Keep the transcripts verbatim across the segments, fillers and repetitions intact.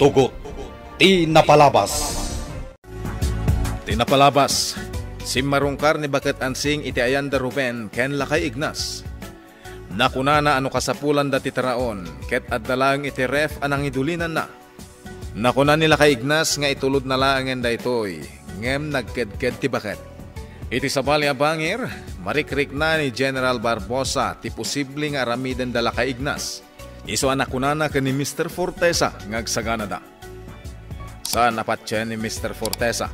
Tugot ti napalabas. Ti napalabas, simmarungkar ni Baket Ansing iti ayan da Ruben ken Lakay Ignas. Nakunana a no kasapulanda ti taraon, ket adda laeng iti ref a nangidulinanna. Nakuna ni Lakay Ignas nga itulodna laengen daytoy, ngem nagkedked ti baket. Iti sabali a bangir, marikrikna ni General Barbosa ti posible nga aramiden da Lakay Ignas. Isu a nakunana ken ni Mister Fortesa nga agsaganada. Saan a patien ni Mister Fortesa.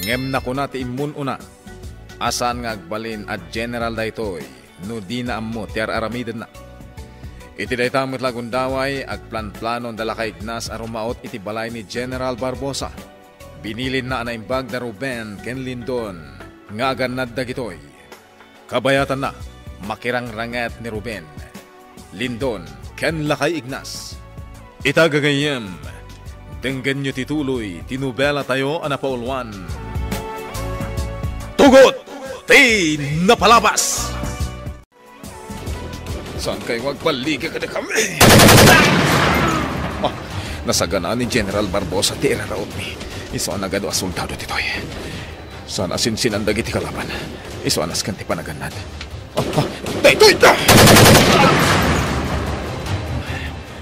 Ngem nakuna ti immun-una a saan nga agbalin a general daytoy no dina ammo ti ar-aramidenna. Iti dayta met la a gundaway, agplanplanon da Lakay Ignas a rumaot iti balay ni General Barbosa. Binilinna a naimbag da Ruben ken Lindon nga agannad dagitoy. Kabayatanna, makirangranget ni Ruben, Lindon, ken Lakay Ignas. Ita gagayyem, denggenyo ti tuloy ti nobelatayo a napauluan, Tugot ti Napalabas! Saan kayo nga agballigi kadakami? Ah, nasagana ni General Barbosa ti irarautmi. Isu a nagadu a soldado ditoy. Saan a sinsinan dagiti kalaban. Isu a nasken ti panagannad. Ah, ah, daytoy ta!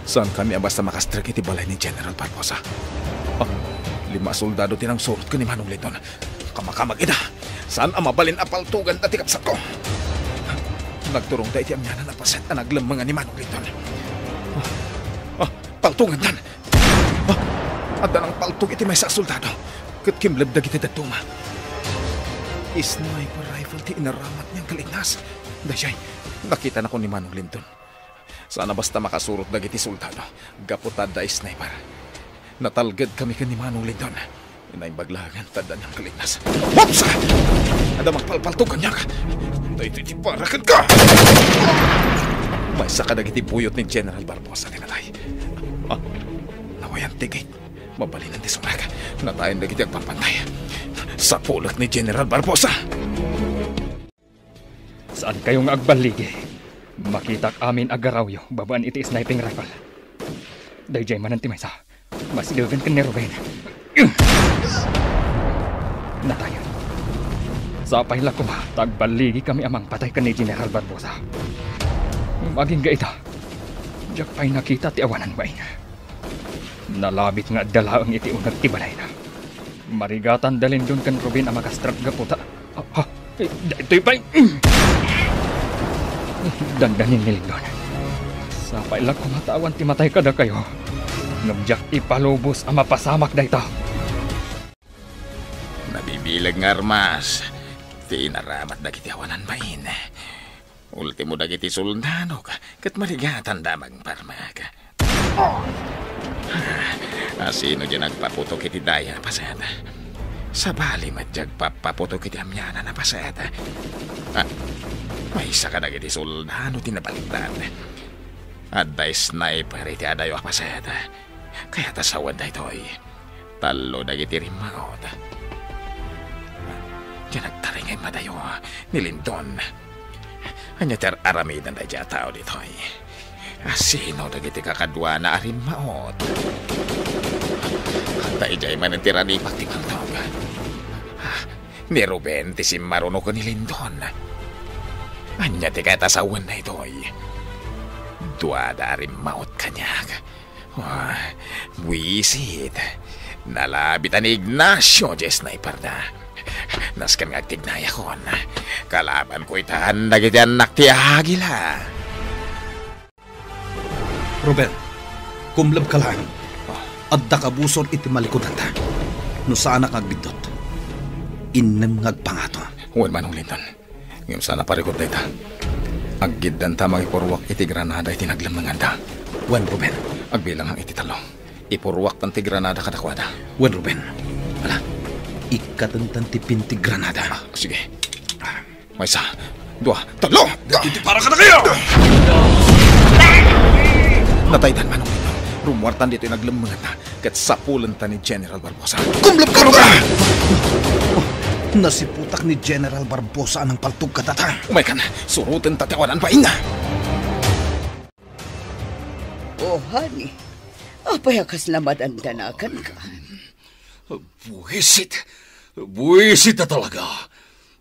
Saan kami a basta makastrek iti balay ni General Barbosa. Ah, lima a soldado ti nangsurot ken ni Manong Lindon. Kamakamag ida. Saan a mabalin a paltoganda ti kabsatko. Nagturongda iti amianan a paset a naglemmengan ni Manong Lindon. Ah, ah, paltogandan. Ah, adda nangpaltog iti maysa a soldado ket kimleb dagiti dadduma. Sniper rifle ti inaramat ni Uncle Ignas. Daydiay, nakitanakon ni Manong Lindon. Saan a basta makasurot dagiti soldado gapu ta adda sniper. Natalged kami ken ni Manong Lindon. Naimbag laengen ta adda ni Uncle Ignas. Oops! Adda mangpalpaltog kaniak. Daytoy ti para kenka! Maysa kadagiti buyot ni General Barbosa ti natay. Ah, nawayan ti gate. Mabalinen ti sumrek. Natayen dagiti agbambantay. Sapulek ni General Barbosa! Saan kayo nga agballigi. Makitak amin a garawyo babaen iti sniping rifle. Daydiay manen ti maysa. Mas Leuven ken ni Ruben. Natayen. Sapay la koma ta agballigi kami a mangpatay ken ni General Barbosa. Agingga ita, diak pay nakita ti awanan bain. Nalabit nga adda laeng iti uneg ti balayna. Marigatan da Lindon ken Ruben a makastrek gapu ta, ah, ah, eh, daytoy pay. Dandanin ni Lindon. Sapay la koma ta awan ti matay kadakayo. Ngem diak ipalubos a mapasamak dayta. Nabibileg nga armas ti inaramat dagiti awanan bain. Ultimo dagiti soldadok ket marigatanda a mangparmek. Ah, asino diay nagpaputok iti daya a paset? Sabali met diay agpappaputok iti amianan a paset. Ah, maysa kadagiti soldado ti nabalikdan. Adda sniper iti adayo a paset. Kayat a sawen daytoy. Tallo dagiti rimmaot. Diay nagtaray nga immadayo ni Lindon. Ania ti ar-aramidenda idiay a tao ditoy? Asino dagiti kakaduana a rimmaot? Daydiay manen ti ranipak ti paltog. Ah, ni Ruben ti simmaruno ken ni Lindon. Ania ti kayat a sawen daytoy? Duada a rimmaot kaniak. Ah, buisit. Nalabitan ni Ignacio diay sniperna. Nasken nga agtignayakon. Kalabanko itan dagiti annak ti agila. Ruben, kumlebka laeng. Adda kabusor iti malikodanta. No saanak nga agbiddut, innem nga agpangato. Wen, Manong Lindon. Ngem saan a parikut dayta. Aggiddanta a mangipurruak iti granada iti naglemmenganda. Wen, Ruben. Agbilangang iti tallo. Ipurruaktan ti granada kadakuada. Wen, Ruben. Ala, ikkatentan ti pin ti granada. Ah, sige. Maysa, dua, tallo! Iti para kadakayo! Nataydan, Manong Lindon. Rummuartan ditoy naglemmenganda. Ket sapulenta ni General Barbosa. Kumlebka, Ruben! Nasiputak ni General Barbosa a nangpaltog kadata. Umaykan, surotenta ti awanan bain. Oh, honey. Apay a kasla madandanaganka? Buwisit. Buwisit a talaga.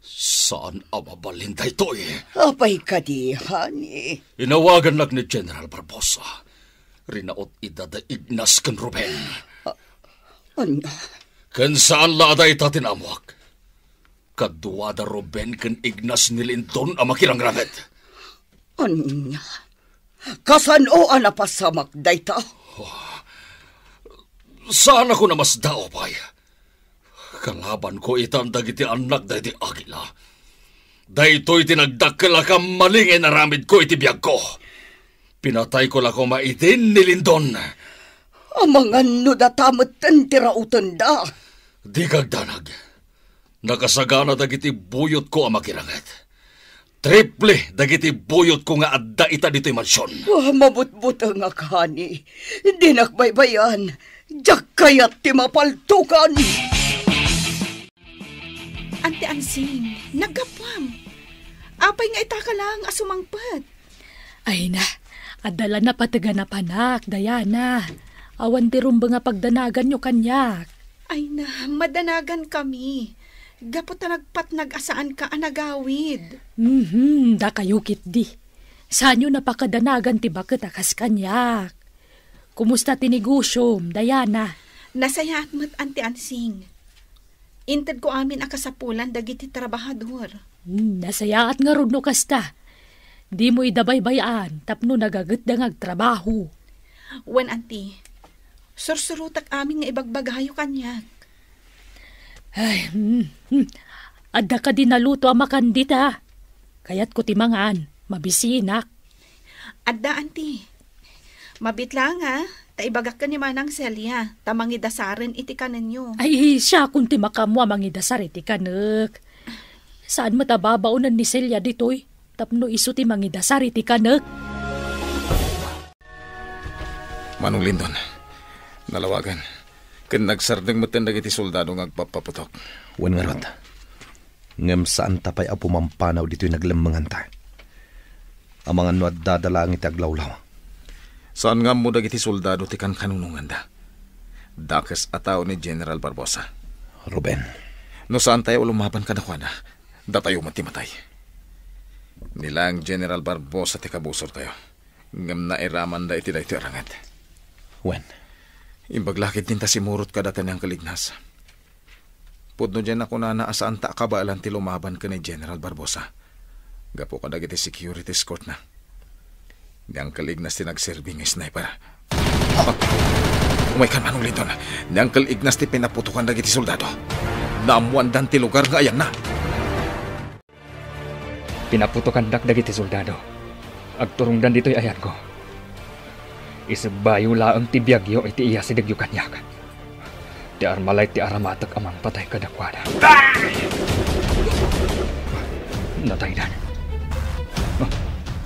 Saan a mabalin daytoy. Apay kadi, honey? Inawagannak ni General Barbosa. Rinaot ida da Ignas ken Ruben. Ania? Ken saan la a dayta ti naammoak. Kadua da Ruben ken Ignas ni Lindon a makirangranget. Ania? Kasano a napasamak dayta? Saanakon a masdaaw pay. Kalabanko itan dagiti annak daydi Aguila. Daytoy ti nagdakkel a kammalingay nga inaramidko iti biagko. Pinatayko la koma idin ni Lindon. Amangan no data metten ti rautenda. Dika agdanag. Nakasagana dagiti buyotko a makiranget. Triple dagiti buyotko nga adda ita ditoy mansion. Ah, mabutbutengak, honey. Dinak baybay-an. Diak kayat ti mapaltokan. Anti Ansing, naggapuam. Apay nga itaka laeng a sumangpet? Ay na, adda la napategan a panak, Diana. Awan ti rumbeng a pagdanaganyo kaniak. Ay na, madanagankami. Gapu ta nagpatnag a saanka a nagawid. Mhm, dakayo ketdi. Saanyo napakadanagan ti baket a kas kaniak. Kumusta ti negosyom, Diana? Nasayaat met, Anti Ansing. Intedko amin a kasapulan dagiti trabahador. Hmm, nasayaat ngarud no kasta. Dimo ida baybay-an tapno nagagetda nga agtrabaho. Wen, Anti, sursurotek amin nga ibagbagayo kaniak. Ay, hmm, hmm. Adda kadi naluto a makan dita? Kayatko ti mangan, mabisinak. Adda, Anti. Mabiit laeng, a, ta ibagak ken ni Manang Celia, ta mangidasaren iti kanenyo. Ay, siakon ti makaammo a mangidasar iti kanek. Saan met a babaonen ni Celia ditoy, tapno isu ti mangidasar iti kanek. Manong Lindon, nalawagan. Ken nagsardeng metten dagiti soldado nga agpappaputok. Wen ngarud. Ngem saanta pay a pumampanaw ditoy naglemmenganta. Amangan no adda da laeng iti aglawlaw. Saan nga ammo dagiti soldado ti kankanunonganda. Dakes a tao ni General Barbosa. Ruben. No saantayo a lumaban kadakuada, datayo met ti matay. Ni laeng General Barbosa ti kabusortayo. Ngem nairamanda iti daytoy a ranget. Wen. Imbag la ketdin ta simurot kadata ni Uncle Ignas. Pudno diay a kunana a saanta a kabaelan ti lumaban ken ni General Barbosa. Gapu kadagiti security escortna. Ni Uncle Ignas ti nagserbi nga sniper. Umaykan, Manong Lindon. Ni Uncle Ignas ti pinaputokan dagiti soldado. Naammoandan ti lugar nga ayanna. Pinaputokandak dagiti soldado. Agturongdan ditoy ayanko. Isebbayo laeng ti biagyo iti iyasidegyo kaniak. Ti Armalite ti aramatek a mangpatay kadakuada. Nataydan. Ah,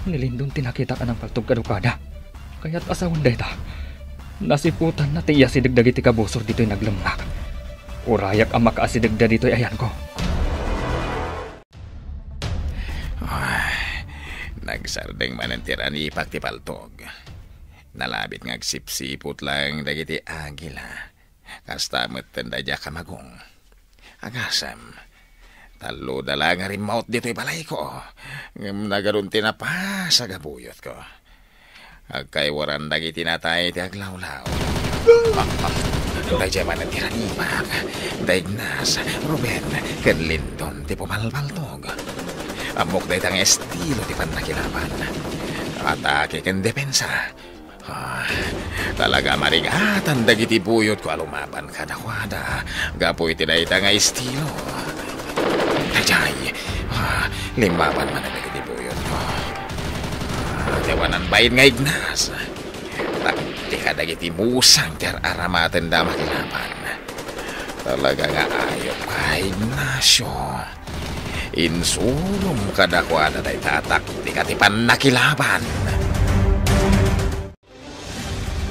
ni Lindon ti nakitak a nangpaltog kadakuada. Kayat a sawen dayta. Nasiputanna ti iyasideg dagiti kabusor ditoy naglemmengak. Urayak a makaasidegda ditoy ayanko. Ay, nagsardeng manen ti ranipak ti paltog. Nalabit nga agsipsiput laeng dagiti agila. Kasta metten daydiay a kamagong. Agasem, talloda la nga rimmaut ditoy balayko, ngem nagadun ti napasag a buyotko. Agkaywaran dagiti natay ti aglawlaw. Daydiay manen ti ranipak, da Ignas, Ruben, ken Lindon ti pumalpaltog. Ammok dayta nga estilo ti pannakilaban. Atake ken depensa. Ah, talaga a marigatan dagiti buyotko a lumaban kadakuada gapu iti dayta nga estilo. Daydiay, ah, limmaban manen dagiti buyotko. Ah, ti awanan bain nga Ignas. Taktika dagiti musang ti ar-aramatenda a makilaban. Talaga nga ayupka, Ignacio. Insurom kadakuada dayta a taktika ti pannakilaban.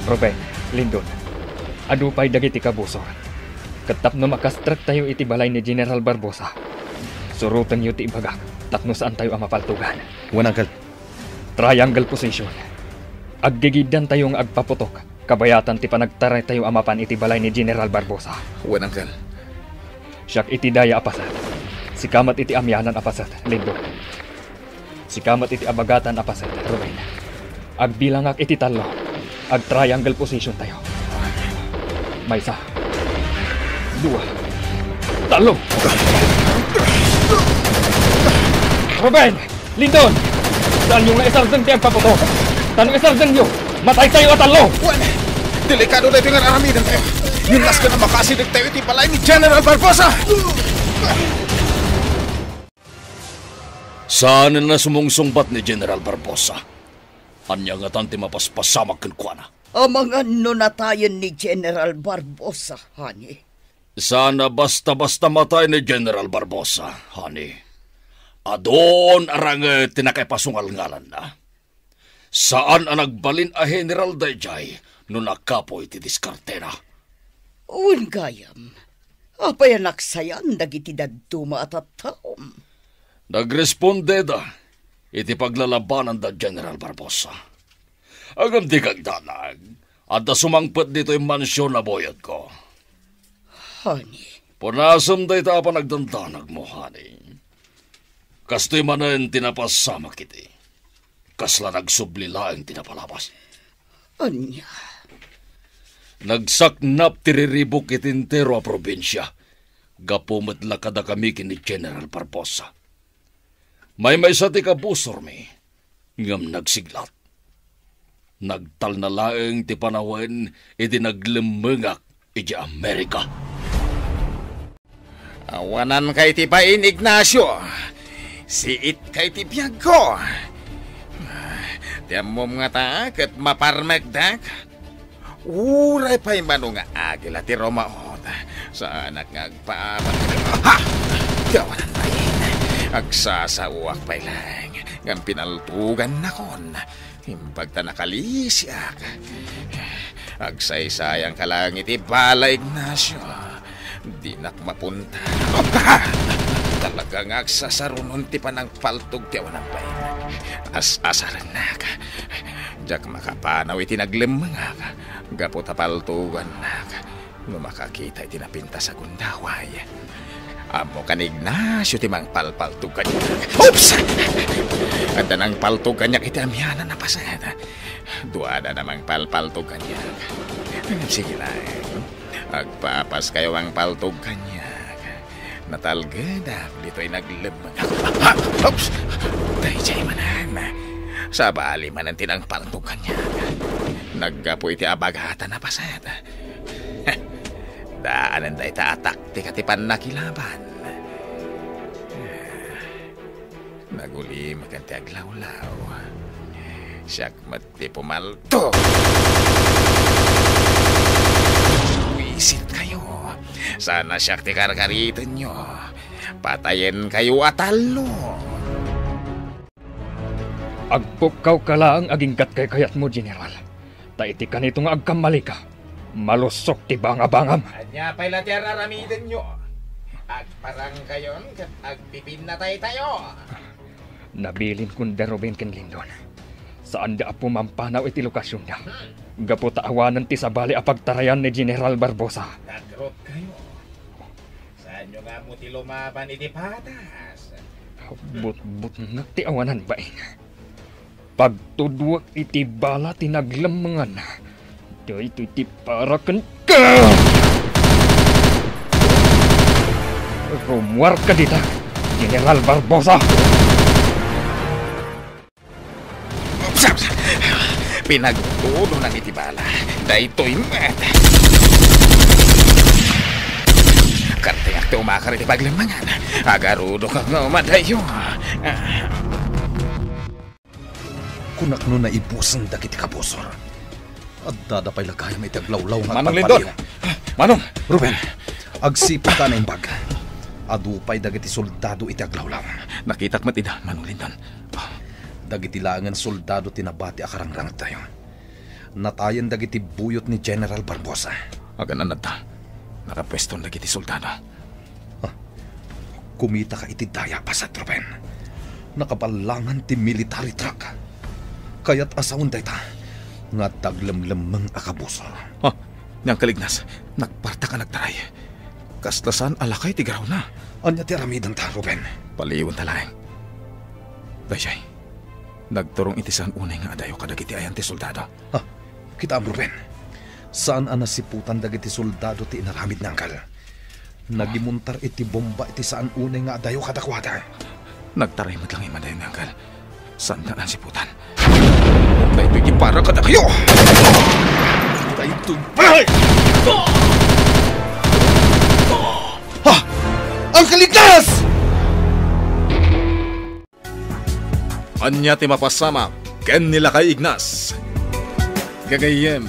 Ruben, Lindon, adu pay dagiti kabusor. Ket tapno makastrektayo iti balay ni General Barbosa, surotenyo ti ibagak tapno saantayo a mapaltogan. Wen, Uncle. Triangle position. Aggigiddantayo nga agpaputok. Kabayatan ti panagtaraytayo a mapan iti balay ni General Barbosa. Wen, Uncle. Siak iti daya a paset. Sika met iti amianan a paset, Lindon. Sika met iti abagatan a paset, Ruben. Agbilangak iti tallo. Ag-triangle position tayo. Maysa. Dua. Tallo. Ruben! Lindon! Saanyo nga isardeng ti agpaputo? Ta no isardengyo, mataytayo a tallo! Wen, delikado daytoy nga aramidentayo. Ngem nasken a makasidegtayo iti balay ni General Barbosa! Saan a sumungsungbat ni General Barbosa? Ania ngatan ti mapaspasamak kenkuana? Amangan no natayen ni General Barbosa, honey. Saan a basta-basta matay ni General Barbosa, honey. Adun a ranget ti nakaipasungal ngalanna. Saan a nagbalin a general daydiay no nakapuy ti diskartena. Wen gayam, apay a naksayan dagiti dadduma a tattaom? Nagrespondeda iti paglalabananda General Barbosa. Ngem dika agdanag, adda sumangpet ditoy mansion a buyotko. Honey. Punasem dayta a panagdandanagmo, honey. Kastoy manen ti napasamak iti. Kasla nagsubli laeng ti napalabas. Ania? Nagsaknap ti riribuk iti entero a probinsia. Gapu met la kadakami ken ni General Barbosa. Maymaysa ti kabusormi, ngem nagsiglat. Nagtalna laeng ti panawen idi naglemmengak idiay Amerika. Awananka iti bain, Ignacio. Siitka iti biagko. Ti ammom ngata ket maparmekdek? Uray pay mano nga agila ti rumaot, saanak nga agpaabak. Ha! Ti awanan bain. Agsasaoak pay laeng, ngem pinaltogannakon. Imbag ta nakalisiak. Agsaysayanka laeng iti bala, Ignacio. Dinak mapunta. Talaga nga agsasarunon ti panangpaltog ti awanan bain. As-asarennak. Diak makapanaw iti naglemmengak gapu ta paltogannak no makakita iti napintas a gundaway. Ammokan, Ignacio, ti mangpalpaltog kaniak. Oops! Adda nangpaltog kaniak iti amianan a paset. Duadada mangpalpaltog kaniak. Ngem sige laeng. Agpapas kayo mangpaltog kaniak. Natalgedak ditoy naglemmeng. Ah! Oops! Daydiay manen. Sabali manen ti nangpaltog kaniak. Naggapu iti abagatan a paset. Daanen dayta a taktika ti pannakilaban. Nagulim ken ti aglawlaw. Siak met ti pumalto. Buisit kayo. Sana siak ti karkaritenyo. Patayen kayo a tallo. Agpukkawka laeng aginggat kaykayatmo, General. Ta iti kanito nga agkammalika, malusok ti bangabangam. Ania pay la ti ar-aramidenyo? Agparangkayon ket agpipinnataytayo. Nabilin kun da Ruben ken Lindon. Saanda a pumampanaw iti lokasionda. Hmm. Gapu ta awanen ti sabali a pagtarayan ni General Barbosa. Nagrot kayo. Saanyo nga ammo ti lumaban iti patas? Butbutnak ti awanan bain. Pagtudwek iti bala ti naglemmengan. Daytoy ti para kenka! Rummuarka dita, General Barbosa! Pinagtudonan iti bala. Daytoy met. Karteak ti umakar iti paglemmengan. Agarudok nga umadayo. Kunak no naibusen dagiti kabusor. Addada pay la gayam iti aglawlaw nga Manong Lindon! Manong! Ruben, agsipud ka naimbag. Adu pay dagiti soldado iti aglawlaw. Nakitak met ida, Manong Lindon. Dagiti laengen soldado ti nabati a karangrangtayo. Natayen dagiti buyot ni General Barbosa. Agan-anadta. Nakapueston dagiti soldado. Ah, kumitaka iti daya a paset, Ruben. Nakaballangan ti military truck. Kayat a sawen dayta. nga adda aglemlemmeng a kabusor. Ah, ni Uncle Ignas, nagpartak a nagtaray. Kasla saan a lakay ti garawna. Ania ti aramidenta, Ruben? Paliwenta laeng. Daydiay, nagturong iti saan unay nga adayo kadagiti ayan ti soldado. Ah, kitaem, Ruben. Saan a nasiputan dagiti soldado ti inaramid ni Uncle. Nagimuntar iti bomba iti saan unay nga adayo kadakuada. Nagtaray met lang immadiato ni Uncle. Saan nga nasiputan? Daytoy ti para kadakayo! Daytoy pay! Ha! Uncle Ignas! Ania ti mapasamak ken ni Lakay Ignas? Gagayyem,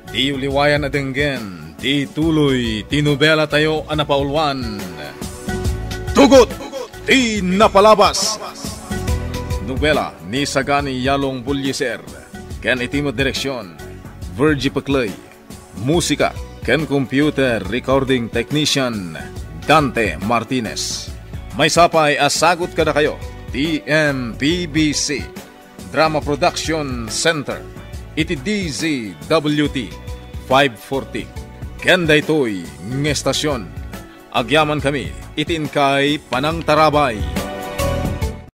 diyo liwayan a denggen ti tuloy ti nobelatayo a napauluan, Tugot ti Napalabas. Nobela ni Sagani Yalong Bullieser ken iti met direksion, Virgie Pecley. Musika ken computer recording technician, Dante Martinez. Maysa pay a sagut kadakayo ti M P B C Drama Production Center iti D Z W T five forty. Ken daytoy nga estasion, agyamankami iti inkay panangtarabay.